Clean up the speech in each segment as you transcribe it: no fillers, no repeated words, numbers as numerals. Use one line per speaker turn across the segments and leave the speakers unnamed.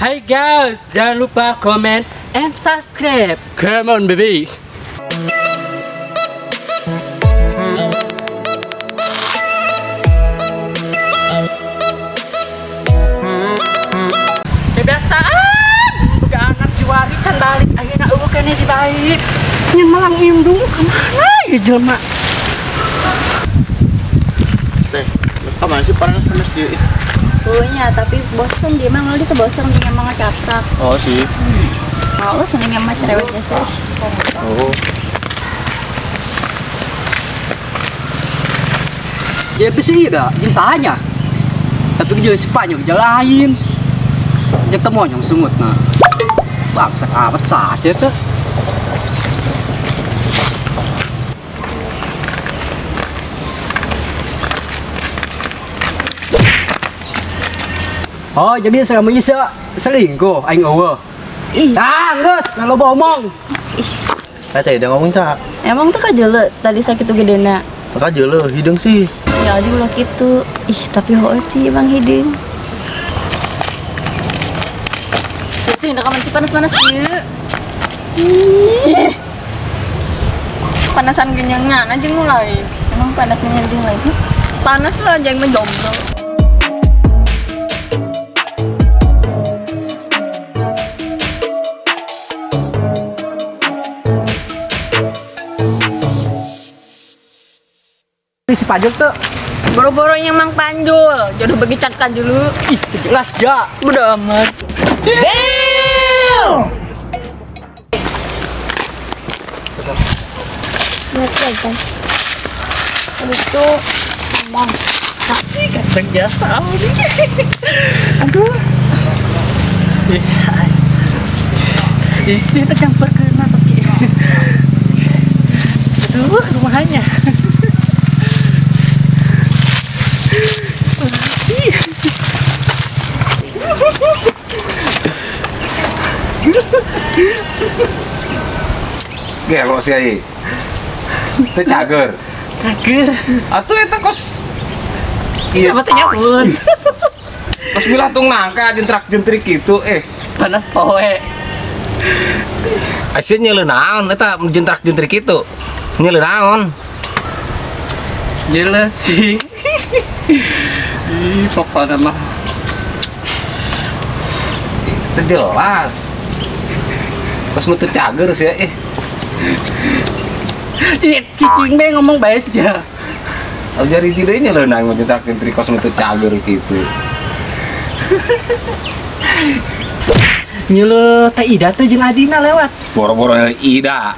Hai guys, jangan lupa komen and subscribe. Come on baby. Kebiasaan, buka anak juari can balik, ayeuna eueuh keneh si baik. Nyen malang indung kemana ya jelema?
Teh, kamana sih panas-panas dia?
Punya, tapi bosen dia mah dia tuh bosen dia emang ngecaprak.
Oh sih.
Oh, seneng emang cerewet biasa.
Oh.
Ya itu sih dah, jenis. Tapi jenis sifatnya lain. Yang temu yang sungut nah. Bangsa amat sah sih tuh. Oh, jadi selama ini selingkuh aing eueuh. Ih. Ah, geus, kalau ngomong.
Ih.
Teh udah ngomong sa.
Emang tuh kajeuleuh tadi sakit gedena.
Kajeuleuh hideung sih.
Ya di ulah kitu. Ih, tapi heueuh sih emang hideung. Cing, rekaman sih panas-panas ieu. Ih. Panasan genyengan aja mulai. Emang panasnya anjing lagi. Panas lah jangan menjomblo.
Si Panjul tuh
boro-boronya Mang Panjul jodoh bagi catkan dulu.
Ih, jelas ya.
Udah amat.
Damn.
Itu ngomong.
Ganteng biasa. Aduh. Istri tercampur kena tapi. Aduh, rumahnya.
Gelo sih ai. Teu cager.
Cager.
Atuh eta kos. Iya,
sama teh nyamun.
Kos milatung nangka jentrak-jentrik kitu
Panas poe.
Asia nyeuleuh naon eta jentrak-jentrik kitu. Nyeuleuh naon?
Jelas sih. Ih, pokoknya mah.
Itu jelas. Pas mau cager sih ya.
Ih, cicing be ngomong bae sih ya.
Jari jidenya lho nang jentrak jentrik kos metu cager gitu.
Nyeleuh teh Ida teh jeung Adina lewat.
Boro-boro Ida.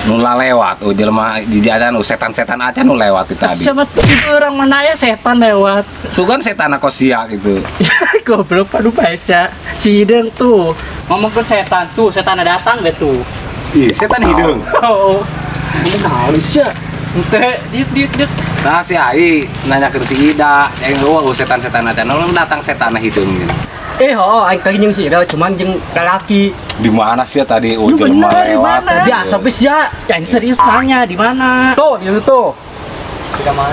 Nu lewat, oh jelema di jalan setan-setan aja nu lewat itu tadi.
Sama orang mana ya setan lewat.
Sugan setan aku sia gitu.
Goblok padu bahasa. Si Hideng tuh ngomong ke setan tuh, setan datang deh tuh.
Ih, setan hidung.
Oh.
Ngomong halus ya.
Ente, diuk.
Nah, si Ai nanya ke si Ida, yang eueuh setan-setan aja. Nu datang setan hidung gitu.
Oh, aing tadi jeung si Ida cuman jeung lalaki.
Di mana sih ya tadi jelema lewat?
Biasa bis ya.
Ya ini serius nanya di mana?
Tuh, di tuh.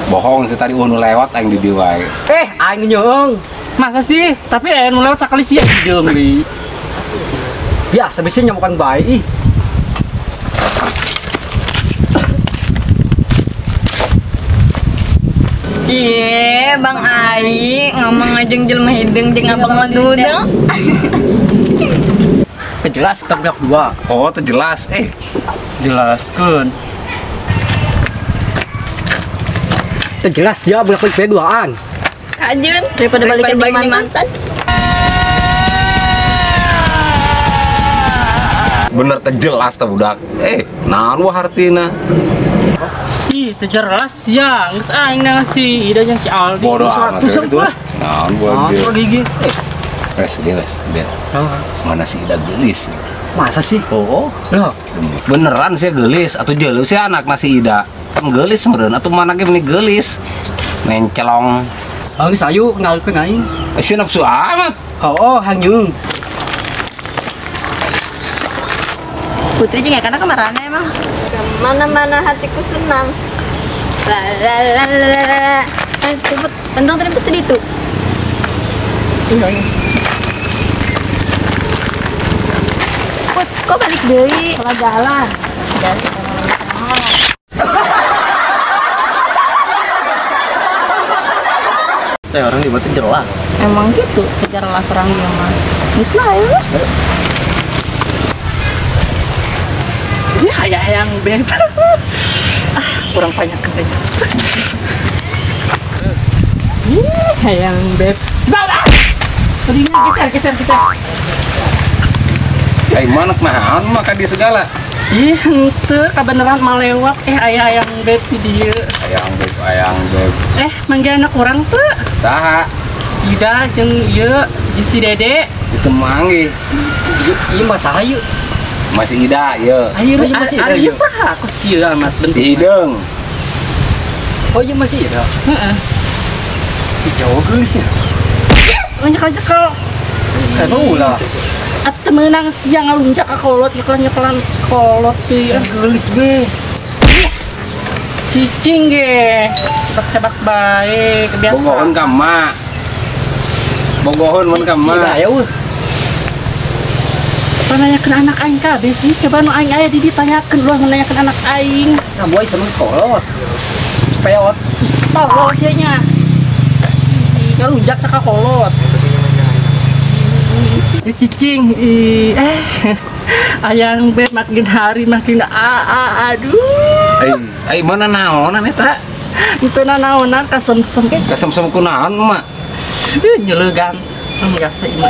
Bohong sih tadi nu lewat aing di dieu wae.
Aing nyeung.
Masa sih? Tapi nu lewat sakali sia hideung deui.
Biasa bisa nyamukan bae ih.
Cie, Bang Ai ngomong aja jelema hideung jeung abang madudang.
Jelas tabrak dua.
Oh, terjelas.
Jelaskeun.
Jelas ya bolak balik duaan.
Kajun daripada balikan jeung mantan.
Bener terjelas teh budak. Naon wah hartina?
Ih, terjelas ya. Geus aing nang si Ida jeung si Aldi.
Bodoh amat itu. Naon buat dia.
Gigi.
Wes dia wes dia. Mana si Ida gelis?
Masa sih?
Oh.
Loh.
Beneran sih gelis atau jeuleuh sih anak nasi Ida. Kan gelis meureun atuh mana ge meni gelis. Mencelong.
Oh, geus ayu kenalkeun aing.
Si nafsu amat.
Oh, hangyung.
Putri jeung karena kemarana emang. Kemana-mana hatiku senang. La la la la. Cepet, tendang tadi pasti itu. Iya. deui. Kalah jalan. Jasa
Teh orang di batu jelas.
Emang gitu, kejar lah orang dia mah. Geus lah ayo.
Ya hayang beb. Ah, kurang banyak katanya. Ih, hayang beb. Baba. Tadinya geser.
Ai mana naon mah ka di segala.
Ih, henteu kabeneran mah lewat aya hayang beb di dieu.
Hayang beb.
Mangga anak urang teu?
Saha?
Ida jeung ieu jeung si Dede.
Itu manggih.
Ieu mah saha ieu?
Masih Ida ieu.
Ayo masih Ida. Ari saha kos kieu amat bentuk.
Si Hideung.
Oh iya masih Ida.
Heeh.
Jauh geulis ya.
Nyekel-nyekel.
Kayak ulah.
Atuh meunang sia ngalunjak ka kolot nyekelan-nyekelan kolot teuy.
Geulis be.
Cicing ge. Cebak-cebak bae kebiasaan.
Bogoheun ka emak. Bogoheun mun ka emak.
Si Ida ya eueuh.
Nanyakeun anak aing kabeh sih, coba nu aing aya di dieu tanyakeun ulah nanyakeun anak aing.
Nah, boy sama sekolah. Sepeot.
Tolol sia nya. Ngalunjak sakakolot. Cicing, ayang beb makin hari makin aduh.
Ai mana naonan eta?
Henteu naonan kasemsem.
Kasemsem kunaon mak?
Nyeleugan. Biasa ieu mah.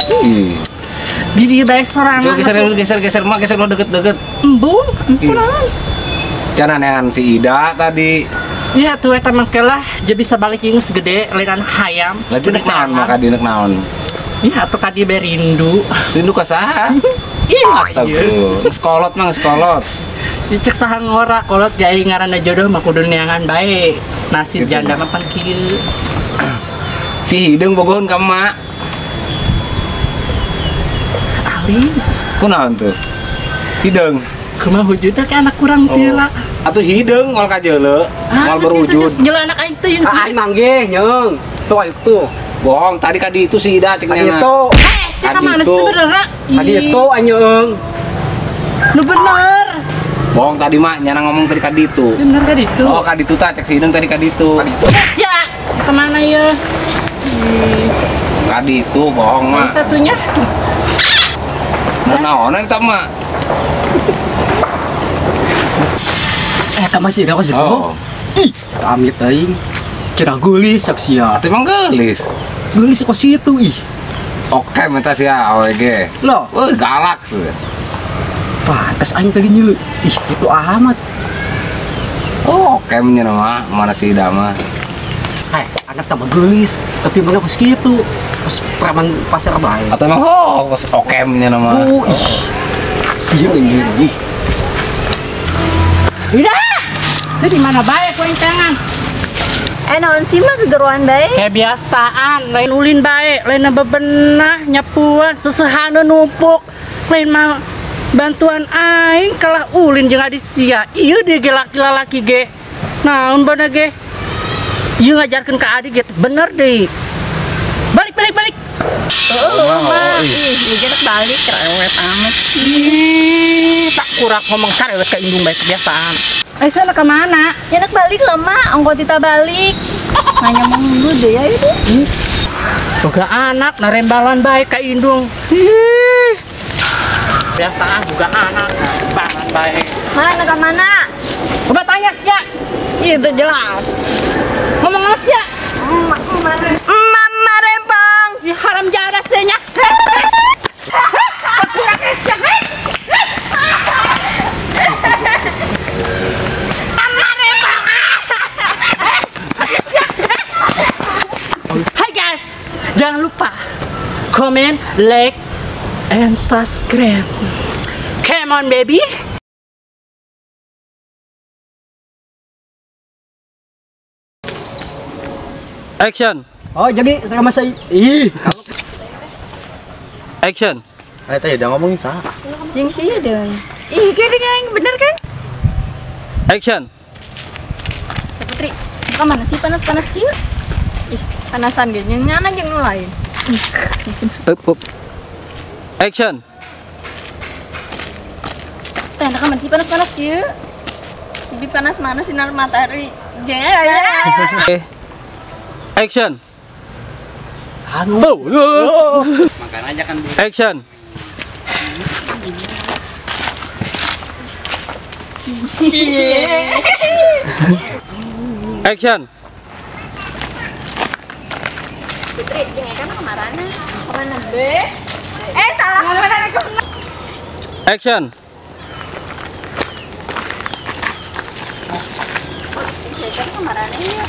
Di dieu bae sorangan.
Geser mak geser lo deket-deket.
Embung, kunaon?
Cana neangan si Ida tadi.
Iya tuh eta mah lah, jadi bisa balik geus gede lain anak hayam.
Lagi nek naon maka di nek naon?
Iya atau tadi berindu.
Rindu ka saha?
Ih,
astagfirullah. Geus kolot mah geus kolot.
Dicek saha ngora kolot ge aing ngaranna jodoh mah kudu neangan bae. Nasib gitu, janda mah pan kieu.
Si Hideung bogoheun ka emak.
Alim.
Kunaon tuh? Hideung.
Kumaha wujudna ka anak kurang teu lah.
Atuh hideung moal kajeuleu, moal berwujud.
Nyela anak aing teh jeung
aing manggih nyeung. Tuh itu.
Bohong, tadi kadi itu si Ida cek
nya. Itu.
Eh, si ka mana sebenarnya?
Tadi itu anyeung.
Nu bener.
Bohong tadi mah nyana ngomong tadi kadi itu.
Bener kadi itu.
Oh, kadi itu tah cek si Hideung tadi kadi itu.
Sia, kemana ya?
Kadi itu bohong mah.
Satunya.
Mau naonan eta mah?
Ka masih ada sih.
Oh.
Ih, amit aing. Cenah geulis sia.
Atuh emang geulis.
Geulis kok situ ih.
Oke, minta sia awe ge.
Loh,
euy galak tuh.
Pantes aing tadi nyeuleuh. Ih, kitu amat.
Oh, oke nya mah, mana si Ida mah.
Hai, anak tambah geulis, tapi mana kos kitu. Kos preman pasar bae.
Atau emang oh, kos oke nya mah.
Oh, ih. Sieun ini.
Ida! Itu di mana bae ku tangan?
Naon sih mah kegeruan bae?
Kebiasaan, lain ulin bae, lain bebenah, nyapuan, sesehana numpuk, lain mah bantuan aing kalah ulin jeung adi sia. Ieu deui ge laki-laki ge. Naon bener ge? Ieu ngajarkeun ka adi ge bener deui. Balik.
Heeh, ih, ieu balik cerewet amat sih.
Tak kurang ngomong cerewet ka indung bae kebiasaan. Sana ke mana?
Ya nak balik lah mak, ongko tita balik. Nanya ngomong dulu deh ya itu.
Boga anak, narembalan baik ka indung. Ih. Biasaan juga anak, narembalan baik.
Mana ke mana?
Coba tanya sia.
Itu jelas.
Ngomong apa sia?
Mama rempong.
Ya haram jadah sia nya. Kurang sia. Hai guys, jangan lupa comment, like, and subscribe. Come on baby.
Action.
Oh, jadi sama saya. Ih,
action. Ayo teh udah ngomongin sah.
Jeung sih dong. Ih, kira bener kan?
Action.
Putri, ka mana sih panas-panas kieu? Ih, panasan ge nyana jeung nu lain.
Up, up. Action.
Teh hendak mana sih panas-panas kieu? Lebih panas mana sinar matahari? Jangan.
Action.
Sanu. Makan aja kan.
Action. Action.
Putri, jeung Eka mah kamarana? Kamana be? Salah.
Action.
Putri, kamarana ya?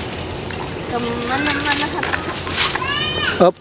Kemana-mana.
Up.